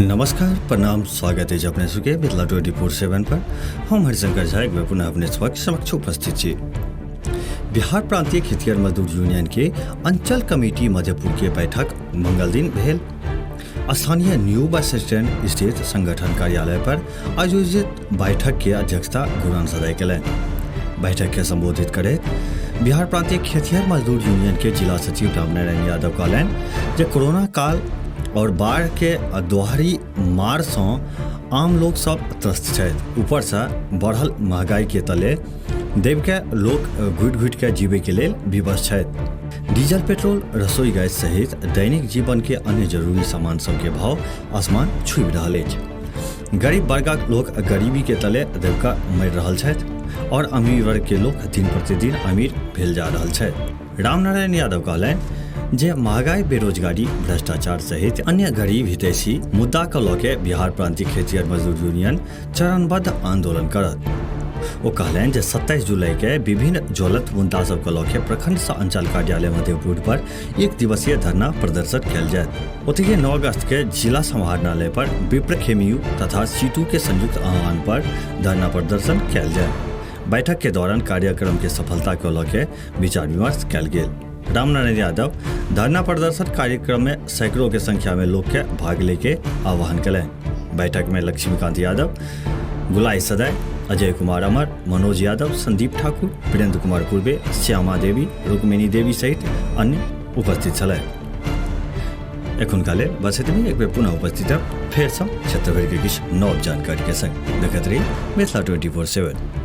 नमस्कार, प्रणाम, स्वागत अछि अपने सबके मिथिला 24/7 पर। हम हरिशंकर झा एक बेर पुनः अपने सबक समक्ष उपस्थित छी। बिहार प्रांतीय खेतिहर मजदूर यूनियन के अंचल कमेटी मधेपुर के बैठक मंगल दिन भेल। स्थानीय न्यू बस स्टैंड स्थित संगठन कार्यालय पर आयोजित बैठक के अध्यक्षता गुरान सदाई कयलनि। बैठक के संबोधित करैत बिहार प्रांतीय खेतिहर मजदूर यूनियन के जिला सचिव रामनारायण यादव कहलनि जे कोरोना काल और बाढ़ के दोहरी मार सँ आम लोक सब त्रस्त छथि। ऊपर सँ बढ़ल महंगाई के तले दबि के लोक घुटि घुटि के जीबय के लेल विवश छथि। डीजल, पेट्रोल, रसोई गैस सहित दैनिक जीवन के अन्य जरूरी सामान सब के भाव आसमान छूबि रहल अछि। गरीब वर्गक लोक गरीबी के तले दबि के मरि रहल छथि और अमीर वर्ग के लोक दिन प्रतिदिन अमीर भेल जा रहल छथि। रामनारायण यादव कहलनि जे महंगाई, बेरोजगारी, भ्रष्टाचार सहित अन्य गरीब हितैषी मुद्दा के लऽ के बिहार प्रांतीय खेतिहर मजदूर यूनियन चरणबद्ध आंदोलन करत। ओ कहलनि जे 27 जुलाई के विभिन्न ज्वलंत मुद्दा सबके लऽ के प्रखंड सँ अंचल कार्यालय मधेपुर पर एक दिवसीय धरना प्रदर्शन कयल जायत। ओतहि 9 अगस्त के जिला समाहरणालय पर विप्र खेमियू तथा सीटू के संयुक्त आह्वान पर धरना प्रदर्शन कयल जायत। बैठक के दौरान कार्यक्रम के सफलता के लऽ के विचार विमर्श कयल गेल। रामनारायण यादव धरना प्रदर्शन कार्यक्रम में सैकड़ों के संख्या में लोग के भाग लेके आह्वान कयलनि। बैठक में लक्ष्मीकांत यादव, गुलाई सदाय, अजय कुमार अमर, मनोज यादव, संदीप ठाकुर, वीरेंद्र कुमार कुर्बे, श्यामा देवी, रुक्मिणी देवी सहित अन्य उपस्थित छलथि। एखुनका लेल बस एतबी। एक बेर पुनः उपस्थित होयब फेरसँ क्षेत्र भरिके किछु नव जानकारी के संग। देखैत रही मिथिला 24/7।